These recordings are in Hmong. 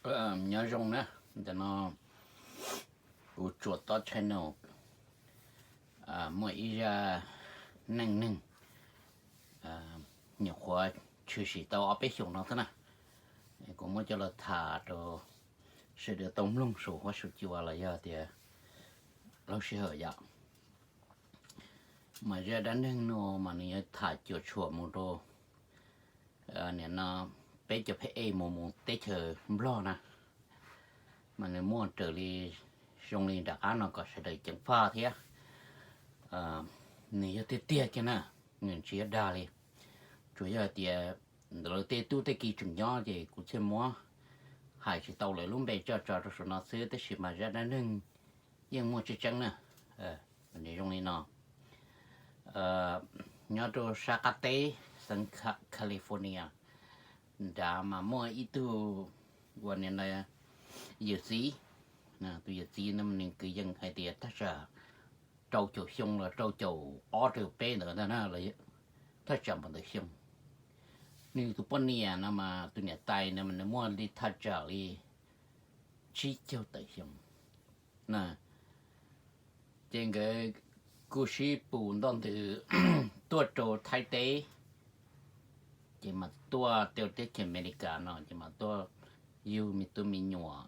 Nyob zoo na, ntawm no kuv Tsuas Tob channel muaj ib zaj neej neeg nyuam qhuav tshwm sim tau ob peb xyoos no xwb na. Kuv muab coj los tham rau sawv daws tau mloog saum huab saum cua los yog tias laub sij hawm yom. Mas zaj dab neeg no mas nws yuav tham cuam tshuam mus rau nim no peb cov phab ej mus mus teb chaws Nplog na, mas nws muaj raws li zoo li nram qab no kom sawv daws ceev faj thiab. Nws yog tiag tiag kiag na, nws tsis yog dag li. Tsuas yog hais tias ntawm lawv tej tub tej ki tseem nyob ces kuv thiaj muab hais tsis tau lawv lub npe tso tso rau saum no xwb, tab sis mas zaj dab neeg yeej muaj tseeb tseeb na. Nws zoo li no. Nyob rau sab qab teb xeev California nrad mas muaj ib tug uas nim no yawm txiv. Tus yawm txiv no nws kwv yees hais tias thaj tsam rau caum xyoo los rau caum ob rau peb ntawd ntag na, thaj tsam npaum ntawd xyoo. Nws tus poj niam no mas tus niam tais no mas nws muaj li thaj tsam li tsib caug tawm xyoo na. Ces nkawd kuj sib pus ntoj ntws tuaj rau Thaib teb, ces mas tuaj rau teb chaws Amelikas no ces mas tuaj yug me tub me nyuam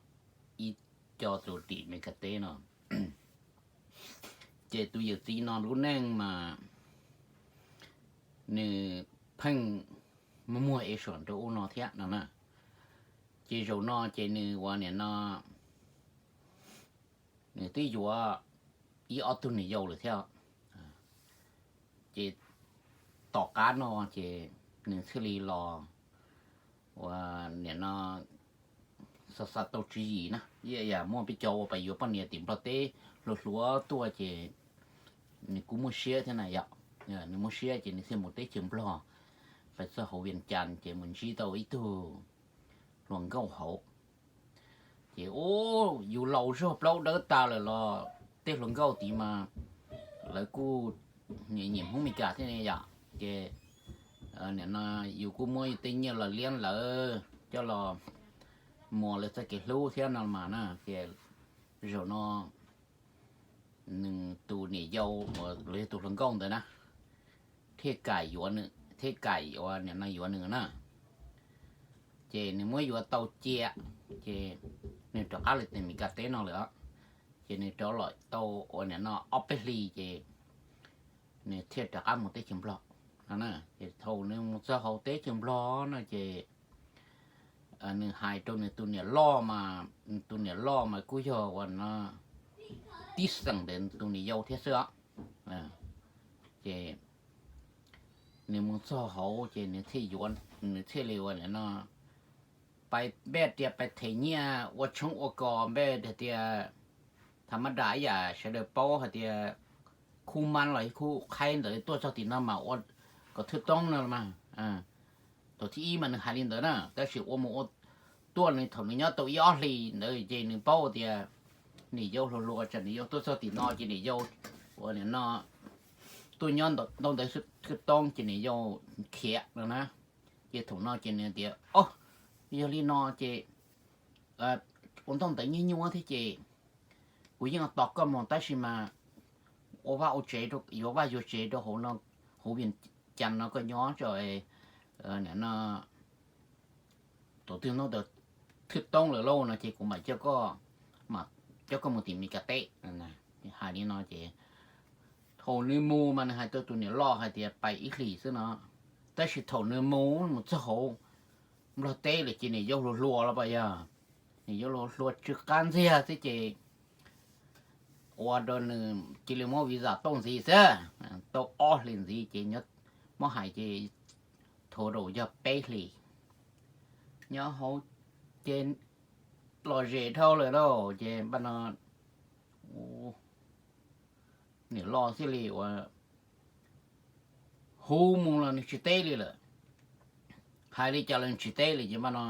ib co rau tim Amelikas teb no. Ces tus yawm txiv no lub neej mas nws pheej muag muag e suam rau ub no thiab no na. Ces zaum no ces nws ua nim no nws twb yuav ib ob tug niam yau lawm thiab. Ces tom qab no ces nws thiaj li los ua nim no xa xa tau tswv yim na, yam muaj peb cov uas pais yuav poj niam tim Nplog teb hluas hluas tuaj ces nws kuj muaj siab thiab na yom. Nws muaj siab ces nws thiaj mus teb chaws Nplog, pais txog hauv Vias Cas ces mus ntsib tau ib tug hluas nkauj hauv. Ces ub, yus laus zog plaub dawb tas lawm los tej hluas nkauj tid mas lawv kuj nyiam Hmoob Meskas thiab ne yom. Ces nim no yus kuj muab yus tej nyiaj los liab lawv coj los muas lawv txoj kev hlub thiab no mas na. Ces zaum no nws tus niam yau los yog tus hluas nkauj ntawd na thiaj kam yuav nws, thiaj kam ua nim no yuav nws na. Ces nws muab yuav tau cia, ces nws rov qab los tim Meskas teb no lawm. Ces nws rov los tau ua nim no ob peb hlis ces nws thiaj rov qab mus teb chaws Nplog no. Ces thaum nws mus txog hauv teb chaws Nplog no ces nws hais rau nws tus niam loj mas, nws tus niam loj mas kuj yog ua no tib xeem ntawm tus niam yau thiab xwb os. Ces nws mus txog hauv ces nws thiaj yuav, nws thiaj li ua nim no pais npej tias pais them nyiaj ua tshoob ua kos npej tias thav mab dam ib yam sawv daws paub hais tias khub mab los khub qhaib ntawd tuaj txog tim no mas ua kom thwj toob no mas. Thaum thib ib mas nws hais li ntawd na, tab sis ua mus ua tuaj nws thaum nws nyob tau ib ob hlis ntawd ces nws paub tias niam yau hluas hluas tsam niam yau tuaj txog tim no ces niam yau ua nim no tuaj nyob ntau ntawd thwj toob ces niam yau khiav no na. Ces thaum no ces nws tias, o, yog li no ces ua ntau ntawd nyuaj nyuaj thiab ces kuv yeej tos koj mus tab sis mas ua vaj ua tsev, yuav vaj yuav tsev rau hauv no, hauv Vias Cas no koj nyob tso no. Thaum twg no thwj toob lawm lauj no ces kuv mam coj koj mus tim Meskas teb. Hais li no ces thaum nws mus mas nws hais rau tus niam loj hais tias pais ib hlis xwb no, tab sis thaum nws mus mus txog hauv Nplog teb lawm ces niam yau hluas hluas los pas yog, niam yau hluas hluas tsw qab ntxiag xwb ces ua rau nws cia li muab visa tauj ntxiv xwb. Tau ob hlis ntxiv ces muab hais ces thaum rau yog peb hlis nyob hauv ces lom zem dhau lawm lauj. Ces npaj no niam loj thiaj li ua hu mus los nws tsis teb li lawm, hais li cas los nws tsis teb li. Ces npaj no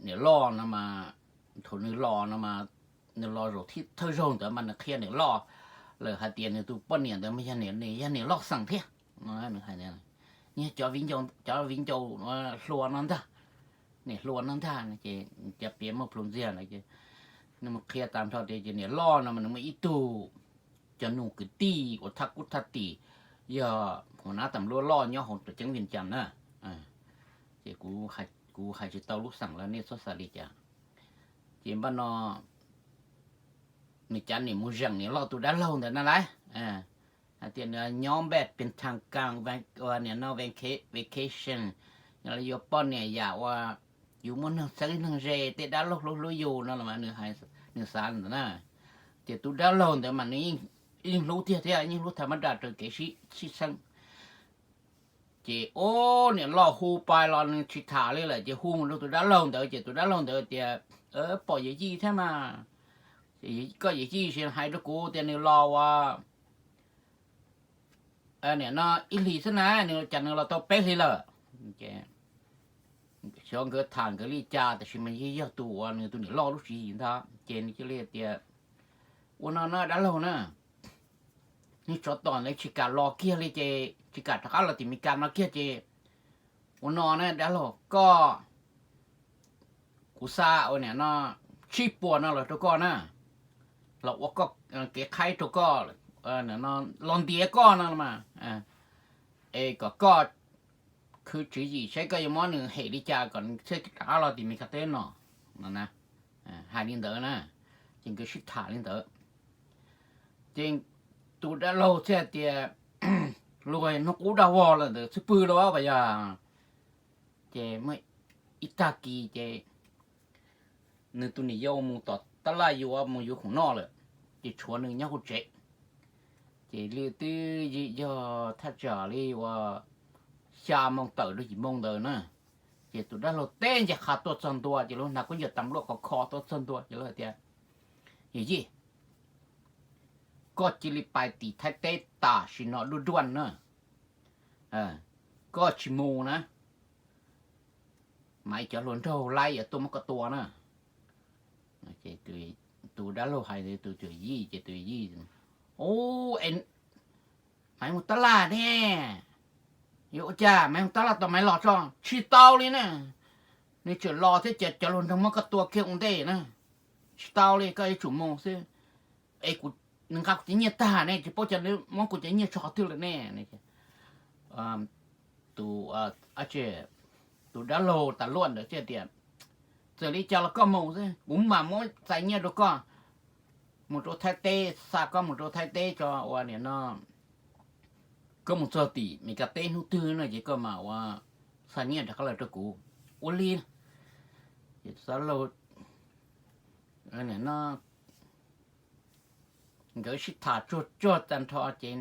niam loj no mas thaum nws los no mas nws los zaum thib thawj zaug ntawd mas nws qhia niam loj lawm hais tias nws tus poj niam ntawd mas yog nws yog niam loj xeem thiab. Nws hais tias, cov viv ncaus hluas no ntag, niam hluas no ntag no ces cov piav muaj plhus ntxiag lawm ces nws mus qhia tag nrho tias ces niam loj no mas nws muaj ib tug cov nus kwv tij uas thaj kub thaj tim yog hua nab tam luaj loj nyob hauv tuam ceeb Vias Cas na. Ces kuv hais tsis tau lub xeem lawm nej txhob xav li cas. Ces npaj no nws cav niam mus zeem niam loj tus dab laug ntawd na lauj, hais tias nws nyob npaj pes thaj kas ua niam no vacation, yog li yuav poj niam yam uas yus muaj neeg txheeb neeg ze tej dab laug hlub hlub yus no los mas nws xav ntawd na. Ces tus dab laug ntawd mas nws yeej hlub tiag thiab yeej hlub tham mab dam raws kev sib txheeb. Ces ub niam loj hu pais los nws tsis tham li lawm ces hu mus rau tus dab laug ntawd ces tus dab laug ntawd tias, pom yawm yij thiab mas, koj yawm yij sis hais rau kuv tias nws los ua niam no ib hlis xwb na, nws cas nws los tau peb hlis lawm. Xyov nkawd tham nkawd li cas tab sis mas yeej yog tus uas nws tus niam loj lub tswv yim ntag ces nws cia li tias, ua no na dab laug na, nws tsov tom nws tsis kam los kiag li ces tsis kam rov qab los tim Meskas no kiag ces ua no na dab laug, koj, kuv xa ua niam no tsib puas no los rau koj na, los ua koj kev qhaib rau koj, los ntiav koj no mas, es kom koj khwv tswv yim saib koj yuav muab nws hem li cas kom nws thiaj rov qab los tim Meskas teb no. Hais li ntawd na, ces nkawd sib tham li ntawd. Ces tus dab laug thiaj tias, luag hnub qub dag vog lawm ntawd xwb pw lauj pas yog. Ces muaj ib tag kis ces nws tus niam yau mus tom tab laj yuav mus yuav khoom noj lawm, ces tshuav nws nyob hauv tsev. Ces li twb yog thaj tsam li uas xya moo tawm rau yim moo ntawd na, ces tus dab laug teb ncaj qha tuaj txog ntua ces lawv hnav khaub ncaws tas npluaj khov kho tuaj txog ntua ces lawv tias, yawm yij, koj cia li pais tim Thaib teb tam sim no duaj duaj na, koj tsis mus na, mas cov hluas nraug laib yuav tuaj muab koj tua na. Tus dab laug hais tus yawm yij ces tus yawm yij, u, Maiv mus tab laj ne, yuav ua cas Maiv mus tab laj tau Maiv los tso, tsis tau li na. Nws tseem los thiab ces cov hluas nraug muab koj tua kiag ua ntej na, tsis tau li, koj yuav tsum mus xwb. Es kuv, nws nqa kuv cov nyiaj tag ne, tsis paub cas nws muab kuv cov nyiaj tso qhov twg lawm ne. Tus, tus dab laug tas luaj ntawd thiaj tias, txawm li cas los koj mus xwb, kuv mam muab txais nyiaj rau koj mus rau Thaib teb, xa koj mus rau Thaib teb tso ua niam no, koj mus txog tim Meskas teb hnub twg no ces koj mam ua xa nyiaj rov qab los rau kuv. Ua li ces tus dab laug no, nkawd sib tham tsuag tsuag tag nrho ces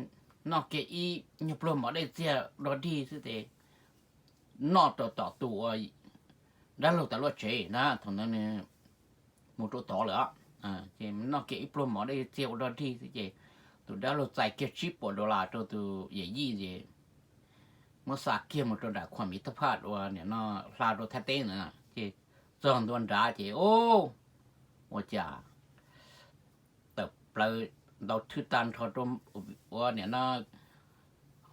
noj kiag ib nyuag pluag mov dej txiag ua dog dig xwb ces noj rau tom tus dab laug tas luaj tsev na, thaum ntawd nws mus rau tod lawm. Ces noj kiag ib pluag mov dej txiag ua dog dig xwb ces tus dab laug txais kiag tsib puas dollar rau tus yawm yij ces muab xa kiag mus rau nram khuam miv thaj phaj ua niam no hla rau Thaib teb ntawd ces txog ntua nrad ces ub, ua cas tawm plaws ntau thwj tag nrho rau ua niam no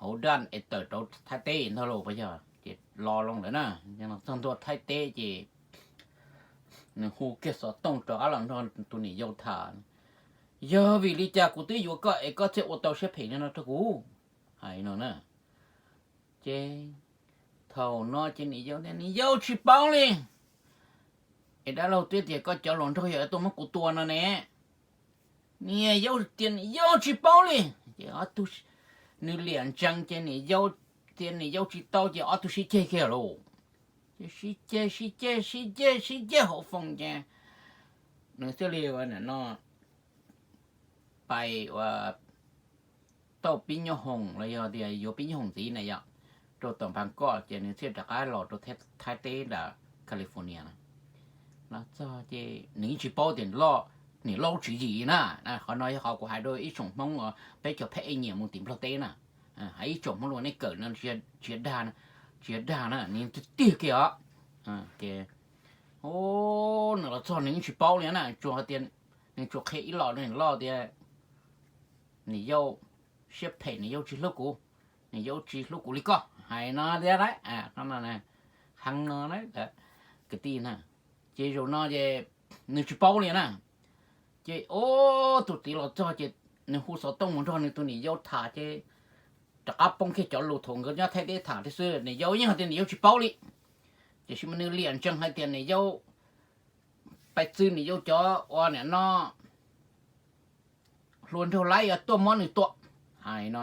hauv daj es tawm rau Thaib teb ntag lauj pas yog. Ces los loo lawm na, txog ntua Thaib teb ces nws hu kiag xov tooj rov qab los nrog tus niam yau tham, yog vim li cas kuv twb yuav koj es koj thiaj ua tau siab phem li no rau kuv, hais no na. Ces thaum no ces niam yau tias niam yau tsis paub li, es dab laug twb tias koj cov hluas nraug yog tuaj muab kuv tua no ne. Niam yau tias niam yau tsis paub li. Ces nws liam ntsees ces niam yau tias niam yau tsis tau ces ob tug sib ceg kiag lauj. Ces sib ceg sib ceg sib ceg sib ceg hauv foos ces nws thiaj li ua no pais ua tauj pib nyoob hoom los yog tias yuav pib nyoob hoom ntxiv na yom, rau tom Npab Koj ces nws thiaj rov qab los rau Thaib teb nram California na. Los txog ces nws yeej tsis paub tias niam laub tswv yim na. Qhov no yog qhov kuv hais rau ib tsoom Hmoob uas peb cov pheej nyiam mus tim Nplog teb na, hais ib tsoom Hmoob luag nej kawm no tsis yog dag, tsis yog dag na, nws tiag tiag kiag os. Nws los txog nws yeej tsis paub li na, tsuas hais tias nws tsuas qhia ib los niam loj tias niam yau siab phem, niam yau tsis hlub kuv, niam yau tsis hlub kuv li koj, hais no thiab lauj. Heev no na, Kwv tij na, ces zaum no ces nws tsis paub li na. Ces o, tus txiv los txog ces nws hu xov tooj mus nrog nws tus niam yau tham ces rov qab poob kiag cov lus thaum nkawd nyob Thaib teb tham thiab xwb, niam yau yeej hais tias niam yau tsis paub li. Tiam sis mas nws liam ntsees hais tias niam yau, pais txwv niam yau cov ua niam no hluas nraug laib tuaj muab nws tua, hais no.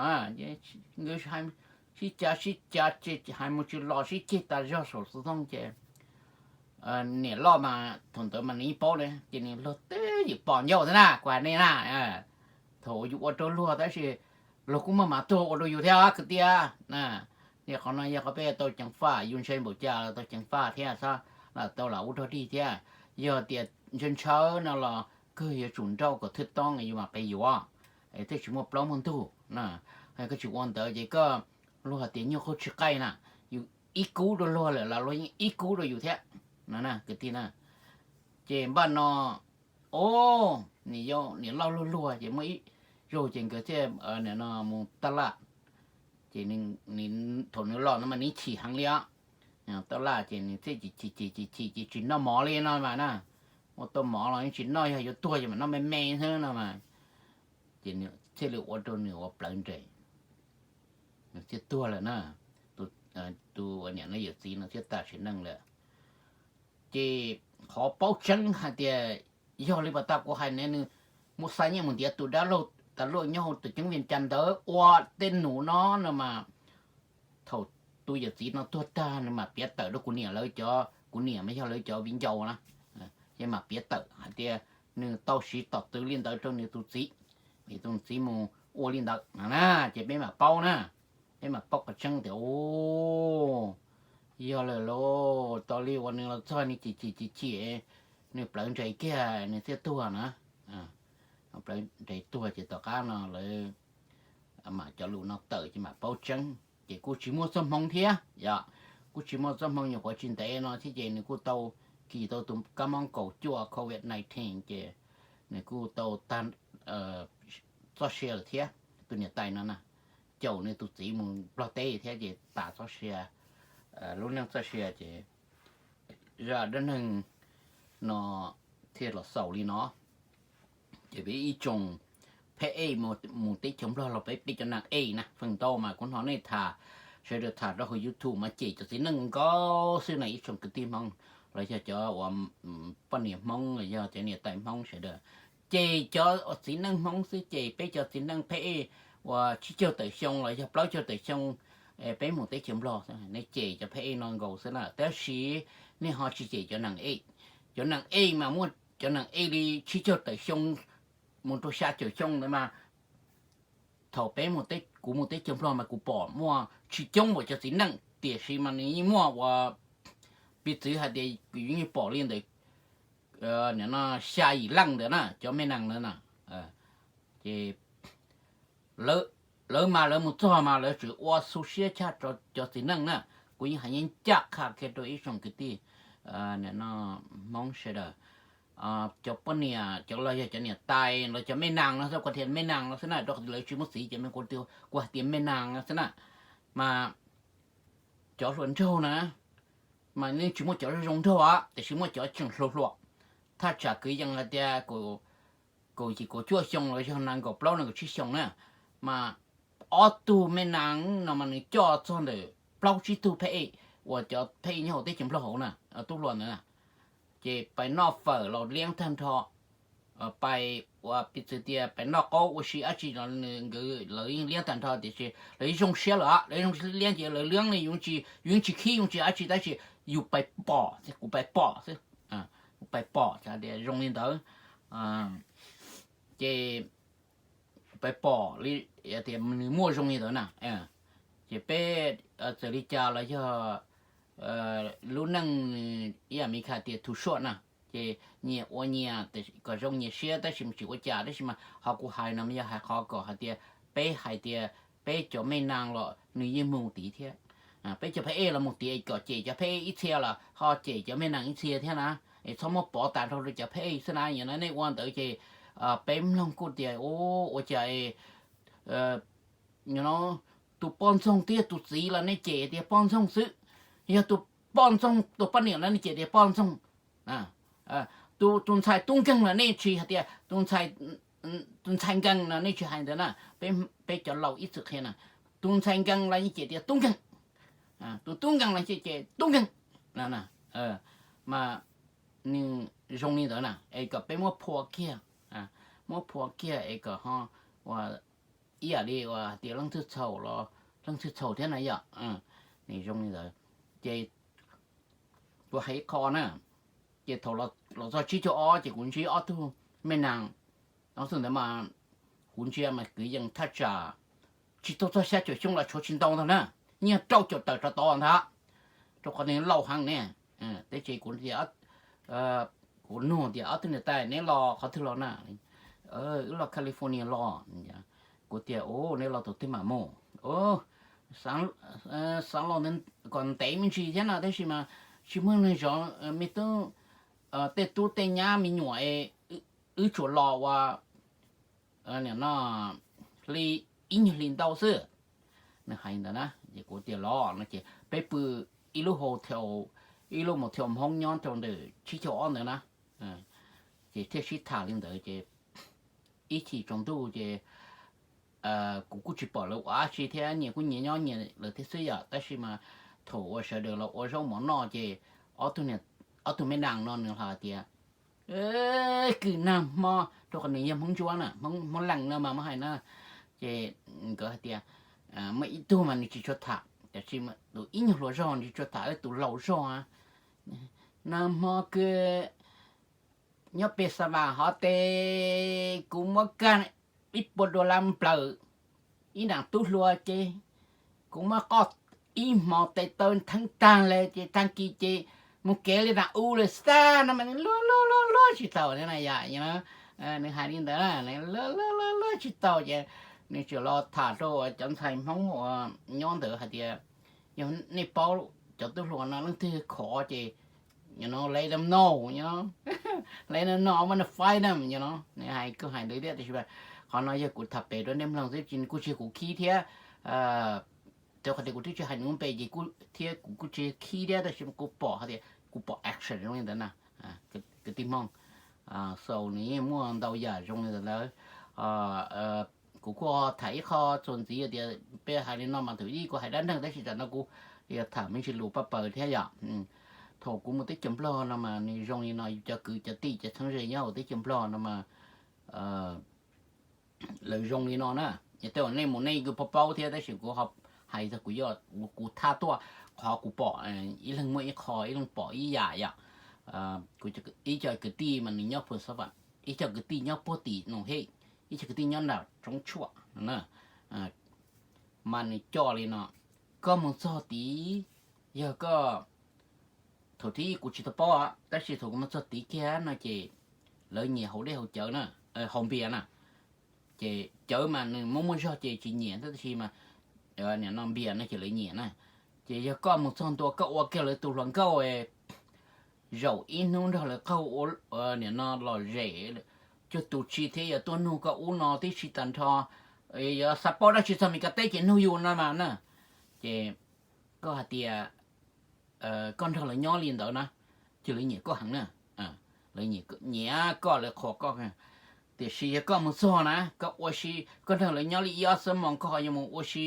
Sib cav sib cav ces hais mus tsis los, sib ceg tas zog saum xov tooj ces niam loj mas thaum ntawd mas nws yeej paub li ces nws luag twb ywm pom ncauj thiab na, kuv hais nej na. Thaum yus ua rau luag tab sis luag kuj muaj mas tuag ua rau yus thiab kwv tij. Qhov no yog qhov peb tau ceev faj, yus ntshai npaum cas los tau ceev faj thiab, tau lam ua rog dig thiab. Yog tias ntshaw ntshaw no los kawg yuav tsum nrauj kom thwj toob yus mam pe yuav, thiaj tsis muaj plaub muaj ntug. Koj tsis ua ntawd ces koj, luag hais tias nyuj qhuav tsis qaij na, yus ib kub rau luag lawm los luag yeej ib kub rau yus thiab no kwv tij na. Ces npaj no, o, niam yau niam loj luag luag ces muaj ib zaug ces nkawd thiaj mus taj laj. Ces thaum nws los no mas nws chim heev li os. Taj laj ces nws thiaj chim chim chim chim ces tsis noj mov li no mas na. Ua tau mov los yeej tsis noj, yog yuav tuag ces mam noj me me xwb no mas. Ces nws thiaj li ua rau nws ua plawv nres, nws thiaj tuag lawm na. Tus niam no yawm txiv no thiaj tas sim neej lawm. Ces qhov paub tseeb hais tias yog li pas tas kuv hais ne, nws mus xa nyiaj mus ntiav tus dab laug tas luaj nyob hauv tus ceeb Vias Cas ntawd ua tej num no no mas, thaum tus yawm txiv no tuag tag nws mam piav tawm rau kuv niam lawv cov, kuv niam mas yog lawv cov viv ncaus na, ces mam piav tawm hais tias nws tau siv tom txwv li ntawd rau nws tus txiv, es tus txiv mus ua li ntawd na, ces peb mam paub na, peb mam paub qhov tseeb tias u, yog lawm lauj, tas li uas nws los txog nws chim chim chim chim, nws plawv nres kiag nws thiaj tuag na. Plawv nres tuag ces tom qab no lawv mam cov lus no tawm ces mam paub tseeb. Ces kuj tsis muaj txoj hmoov thiab yom, kuj tsis muaj txoj hmoov, nyuam qhuav tsis ntev no thiab ces nws kuj tau kis tau tus kab mob kaum cuaj covid nineteen ces nws kuj tau tag txoj sia lawm thiab. Tus niam tais no na, caum nws tus txiv mus Nplog teb thiab ces tas txoj sia, lub neej txoj sia ces zaj dab neeg no thiaj los xaus li no. Ces peb ib tsoom phab ej mus teb chaws Nplog los peb peb cov neeg ej na, feem ntau mas kuv hnov nej tham, sawv daws tham rau hauv YouTube mas cem cov txiv neej nkaus xwb na ib tsoom kwv tij Hmoob, los yog cov uas poj niam Hmoob los yog cov niam tais Hmoob sawv daws. Ces cov txiv neej Hmoob xwb, ces peb cov txiv neej phab ej uas tsib caug tawm xyoo los yog plaub caug tawm xyoo, peb mus teb chaws Nplog, nej cem cov phab ej no nkaus xwb na, tab sis nej ho tsis cem cov neeg ej. Cov neeg ej mas muaj cov neeg ej li tsib caug tawm xyoo mus rau xya caum xyoo ntawd mas, thaum peb, kuv mus teb chaws Nplog mas kuv pom muaj tsis coob uas cov txiv neej, tiam sis mas nws yeej muaj uas piv txwv hais tias kuv yeej pom li ntawm no xya yim leej ntawd na, cov me nees ntawd na. Ces lawv mas lawv mus txog mas lawv tseem ua xu siab tshaj cov txiv neej na. Kuv yeej hais yeej ncaj qha kiag rau ib tsoom kwv tij Hmoob sawv daws, cov poj niam cov los yog cov niam tais los cov me nees no xwb, kuv tias me nees no xwb na, rau qhov lawv tsis muaj txiv ces kuv hais tias me nees no xwb na. Mas cov hluas nraug na, mas yeej tsis muaj cov zoo nraug, tiam sis muaj cov tseem hluas hluas, thaj tsam kwv yees hais tias kaum yim kaum cuaj xyoo los yog nees nkaum plaub nees nkaum tsib xyoo na. Mas ob tug me nees no mas nws coj txog ntawm plaub tsib tug phab ej uas cov phab ej nyob hauv teb chaws Nplog hauv na, tub hluas ntawd na. Ces pais noj fawm los liab tag nrho, pais ua piv txwv tias pais noj qaub ua si dab tsi los nkawd lawv yeej liab tag nrho, tiam sis lawv yeej zoo siab lawm, lawv zoo siab liab ces lawv liab li yus yeej tsis khib yus tsis dab tsi, tab sis yus pais pom, kuv pais pom xwb, kuv pais pom tias zoo li ntawd. Ces pais pom li tias nws muaj zoo li ntawd na. Ces peb txawm li cas los yog lub neej ib yam Mis Kas tias thu suaj na, ces nyias ua nyias kom zoo nyias siab tab sis mas tsis ua cas, tab sis mas qhov kuv hais no mas yog hais qhov kom hais tias peb hais tias peb cov me nees los nws yeej mus tid thiab. Peb cov phab ej los mus tid es kom cem cov phab ej ib txhia los ho cem cov me nees ib txhia thiab na. Es txhob muab pov tas nrho rau cov phab ej xwb na, yog nej ua ntawd ces peb mloog kuj tias ua cas no tus poj ntxoog thiab tus txiv los nej cem tias poj ntxoog xwb, yog tus poj ntxoog, tus poj niam los nej cem tias poj ntxoog. Tus tus ntxhais tub nkeeg los nej tsis hais tias tus ntxhais, tus ntxhais nkees no nej tsis hais ntawd na. Peb cov laus ib txwm qhia na, tus ntxhais nkees los nej cem tias tub nkeeg, tus tub nkees los nej cem tub nkeeg. Mas nws zoo li ntawd na es kom peb muab phua kiag, muab phua kiag es kom ho ua ib yam li uas hais tias leej twg txhaum los leej twg txhaum thiab na yom. Nws zoo li ntawd ces kuv hais ib qho na, ces thaum los txog tsib caug ob ces kuv ntsib ob tug me nas, ob tug ntawd mas kuv ntsia mas kwv yees thaj tsam tsis tau txog xya caum xyoo los tshuav tsis ntau ntag na, nyiaj rau caum tawm rau tod ntag, rau qhov nws laus heev ne. Tab sis kuv tias, kuv nug tias ob tug niam tais neb los qhov twg los na? Wb los California los. Kuv tias neb los tus twg mam mus? Xav los kom ntev me ntsis thiab no tab sis mas tsis muaj neeg zov, me tub, tej tub tej nyab me nyuam, wb tsuas los ua no hli ib nyuag hlis ntau xwb. Nws hais ntawd na, ces kuv tias los no ces peb pw ib lub hotel, ib lub motel Hmoob nyob rau ntawm tsib caug ob ntawd na, ces thiaj sib tham li ntawd ces ib chim tsaus ntuj ces kuv kuj tsis pom lawv ua dab tsi thiab, nyias kuj nyias nyob nyias lawm thiab xwb yom, tab sis mas thaum uas sawv daws los ua zaub mov noj ces ob tug me nas no nws hais tias, kws nag hmo, rau qhov nws yog Hmoob Ntsuab na, Hmoob Lees no mas muab hais na, ces nkawd hais tias muaj ib tug mas nws tsis tshua tham, tab sis tus ib nyuag hluas zog nws tsis tshua tham, tus laus zog, nag hmo kws nyob pem Xa Vam hov tes kuv muab kag ib puas dollar nplawm ib nram tub hluas ces kuv muab qoj ib hmos tes taw theeb tag le ces tag kis ces mus kev li nram u lawm xwb no mas luag luag luag luag tsis tau na yom. Nws hais li ntawd, luag luag luag tsis tau ces nws tseem los tham rau cov ntxhais Hmoob uas nyob ntawd hais tias yog nej paub cov tub hluas no leej twg khov ces let them know, let them know I wanna fight them, nws hais kuj hais ntawd thiab tab sis mas qhov no yog kuv tham pem rau nej mloog xwb ces kuj tsis yog kuv khib thiab. Rau qhov tias kuv twb tsis hais nws lub npe ces thiab kuv kuj tsis khib thiab tab sis kuv pom hais tias kuv pom action zoo li ntawd na, kwv tij Hmoob. So nws yeej muaj ntau yam zoo li ntawd lawm. Kuv kuj tham ib qho txuas ntxiv tias peb hais li no mas thaum ub kuv hais dab neeg tab sis tam no kuv yuav tham me ntsis lus paj paws thiab yom. Thaum kuv mus teb chaws Nplog no mas nws zoo li no, yus cov kwv cov tij cov txheeb ze nyob hauv teb chaws Nplog no mas lawv zoo li no na. Tej uas nej mus nej kuj paub paub thiab tab sis kuv hais txog kuv yog kuv thaj tuaj qhov kuv pom ib leeg muaj ib qho, ib leeg pom ib yam yom. Ib co kwv tij mas nws nyob Phu Xab Vam, ib co kwv tij nyob puag tim Noo Hej, ib co kwv tij nyob nram Roob Tshuam, mas nws coj li no, koj mus txog tid, yog koj, thaum thib ib kuv tsis tau paub tab sis thaum kuv mus txog tid kiag no ces lawv nyiam haus dej haus cawv na, haus npias na. Ces cawv mas nws muaj muaj zog ces tsis nyiam tab sis mas nim no npias no ces lawv nyiam na. Ces yog koj mus txog ntua koj ua kiag lawv tus hluas nkauj zaum ib hnub nrog lawv qaug ua, nim no lom zem, cuag tus tsis thiab yuav tuaj nug koj ub no tib si tag nrho, yuav xav paub dab tsi txog Mes Kas teb ces nug yus no mas na. Ces koj hais tias koj nrog lawv nyob li ntawd na, ces lawv nyiam koj heev na. Lawv nyiam koj, lawv qhuas koj. Tiam sis yog koj mus txog na, koj ua si, koj nrog lawv nyob li ib ob xuab moos koj ho yuav mus ua si,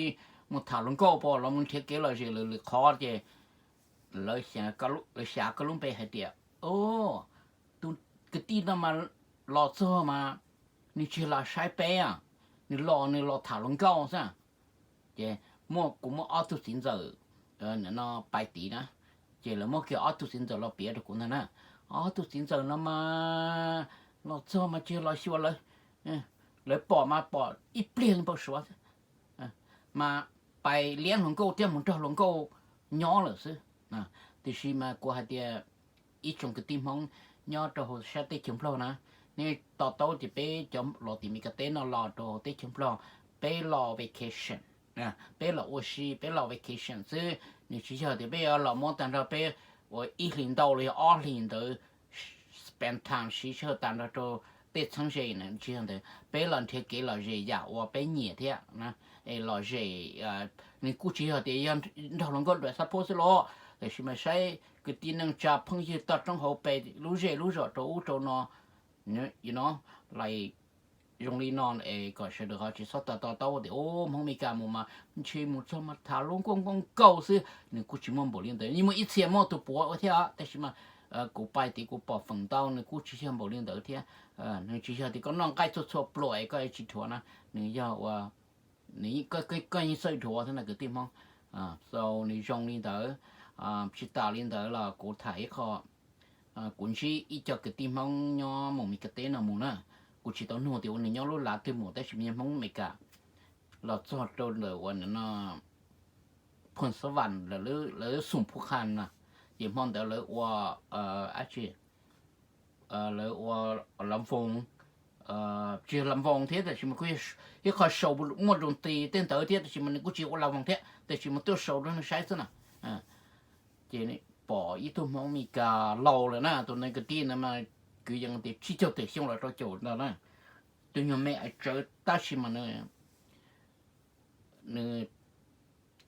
mus tham hluas nkauj pom los mus nrhiav kev lom zem lwm lwm qhov ces lawv xyav koj lub npe hais tias, tus kwv tij no mas los txog mas nws tsis los saib peb, nws los nws los tham hluas nkauj xwb. Ces muaj, kuv muaj ob tug txiv ntxawm no pais tid na, ces lawv muab kiag ob tug txiv ntxawm los piav rau kuv ntag na. Ob tug txiv ntxawm no mas los txog mas tsis los xyuas lawv, lawv pom mas pom ib pliag li npau suav xwb, mas pais liab hluas nkauj thiab mus nrog hluas nkauj nyob lawm xwb. Tiam sis mas kuv hais tias ib tsoom kwv tij Hmoob nyob rau hauv sab teb chaws Nplog na, nej to taub tias peb cov los tim Mes Kas teb no los rau hauv teb chaws Nplog, peb los vacation, peb los ua si, peb los vacation xwb. Nws tsis yog tias peb yuav los muab tag nrho peb ua ib hlis ntau los yog ob hlis ntawd spend time siv sij hawm tag nrho rau tej txheeb ze na, tsis yog ntawd. Peb los nrhiav kev lom zem yam uas peb nyiam thiab na, es lom zem, nws kuj tsis yog tias yog nrog hluas nkauj dua xab phob xwb los, Tiam sis mas saib kwv tij neej tsa phooj ywg toj roob hauv pes lub zej lub zos rau ub rau no, you know, like, zoo li no es kom sawv daws ho tsis txhob to to taub tias, o, Hmoob Mes Kas mus mas ntshe mus txog mas tham lub nkauj nkauj nkaus xwb. Nws kuj tsis muaj npaum li ntawd, yeej muaj ib txhia muaj tus puav ua thiab, tab sis mas kuv pais tid kuv pom feem ntau nws kuj tsis yog npaum li ntawd thiab. Nws tsis yog tias koj noj nqaij txhua txhua pluas es koj tsis dhuav na, nws yog ua, nws, koj yeej xav dhuav thiab na kwv tij Hmoob. So nws zoo li ntawd, tsis tas li ntawd los kuv tham ib qho, kuv ntsib ib co kwv tij Hmoob nyob mus Mes Kas teb no mus na, kuv tsis tau nug tias ua nws nyob lub lav twg mus tab sis mas yog Hmoob Mes Kas los txog rau ntawm ua no, Phoos Xab Vas, lawv xum Phu Khas na, ces hmo ntawd lawv ua, dab tsi, lawv ua la voos, tsis yog la voos thiab tab sis mas kuj ib qho sau muaj zoo ti tej ntawd thiab tab sis mas nws kuj tsis ua la voos thiab tab sis mas tuaj sau rau neeg saib xwb na. Ces pom ib tug Hmoob Mes Kas laus lawm na, tus neeg kwv tij ntawd mas kwv yees tias tsib caug tawm xyoo los rau caum ntawd na, tus nyuag me tsawv tab sis mas nws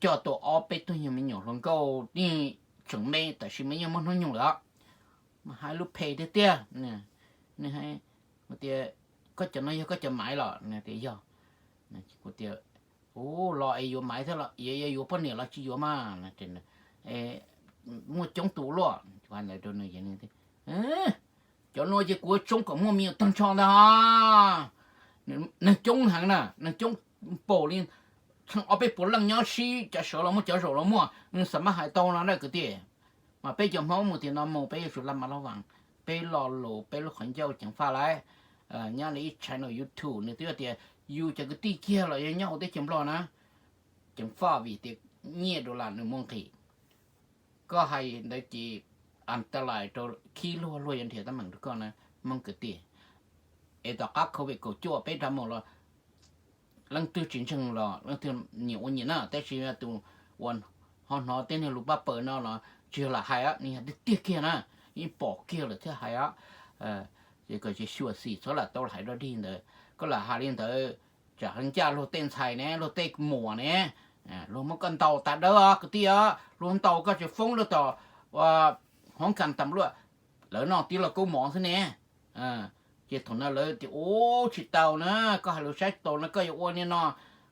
coj tau ob peb tug nyuag me nyuam hluas nkauj yeej tseem me tab sis mas yeej muaj hnub nyoog lawm os, mas hais lus phem tiag tiag. Nws hais tias, koj cov no yog koj cov maiv los? Tias yog. Kuv tias, u, los es yuav maiv thiab los yuav poj niam los tsis yuav mas? Muaj coob tus luaj. Cov no ces kuv tsoob kom muaj me nyuam tag nrho ntag. Neeg coob heev na, neeg coob npaum li ob peb puas leej nyob sib cav sawv los muaj, cov zaum los muaj, nws xav mas hais tau no na kwv tij. Mas peb cov Hmoob mus tias no mus peb yuav tsum laj mas laj vas, peb lo lus peb lub qhov ncauj ceev faj lauj. Nyob li ib channel YouTube nws twb tias yus cov kwv tij kiag los yog nyob hauv teb chaws Nplog na, ceev faj vim tias nyiaj dollar nws muaj nqis. Koj hais ntawd ces antalais rau khib luag, luag yuav nrhiav teeb meem rau koj na Hmoob kwv tij. Es tom qab covid kaum cuaj peb rov mus los leej twg tsis ntseeg los leej twg nyiam ua nyiam na, tab sis tus uas ho hnov tej niag lus paj paws no los tsis yog lam hais, nws yog tiag tiag kiag na, yeej pom kiag lawm thiaj hais os. Ces kom tsis xyuam xim txhob lam tau hais dog dig ntawd, koj lam hais li ntawd tsam ho ncaj luag tej ntxhais ne, luag tej muam ne, luag muab koj ntaus tas dawb os kwv tij os, luag ntaus koj tseem foob luag tom hoob kas tas luaj, lawv no tib los kaub mov xwb ne. Ces thaum no lawv tias ub tsis tau na, koj hais lus saib taus no koj yuav ua li no,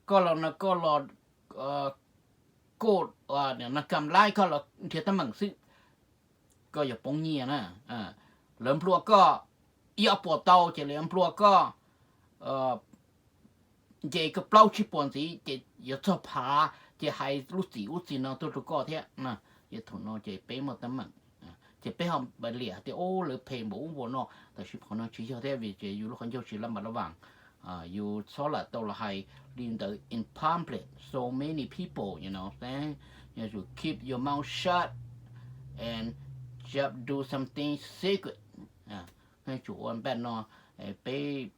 koj los no koj los, koj no kam laib koj los nrhiav teeb meem xwb, koj yuav poob nyiaj na. Lawv nplua koj ib ob puas tau ces lawv yuav nplua koj nce koj plaub tsib puas ntxiv ces yuav txog phav ces hais lub txim ub txim no tuaj rau koj thiab. Ces thaum no ces peb muaj teeb meem, ces peb ho liam tias ub lawv phem npaum ub npaum no, tab sis qhov no tsis yog thiab vim ces yus lub qhov ncauj tsis laj mas laj vas. Yus txhob lam tau los hais li ntawd in public, so many people, you know, you should keep your mouth shut and just do something secret. Nej tsum ua npaj no, peb,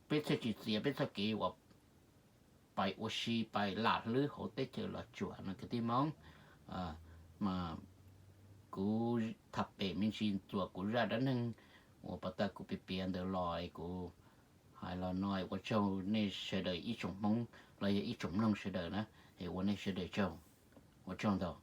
peb txhaj tsis txiav peb txoj kev uas pais ua si pais lam hlwb hauv teb chaws Los Tsuas no kwv tij Hmoob. Mas kuv tham pem me ntsis txuas kuv zaj dab neeg uas pas tas kuv piav piav ntawd los kuv hais los no, ua tsaug nej sawv daws ib tsoom Hmoob los yog ib tsoom mloog sawv daws na, es ua nej sawv daws tsaug, ua tsaug ntau.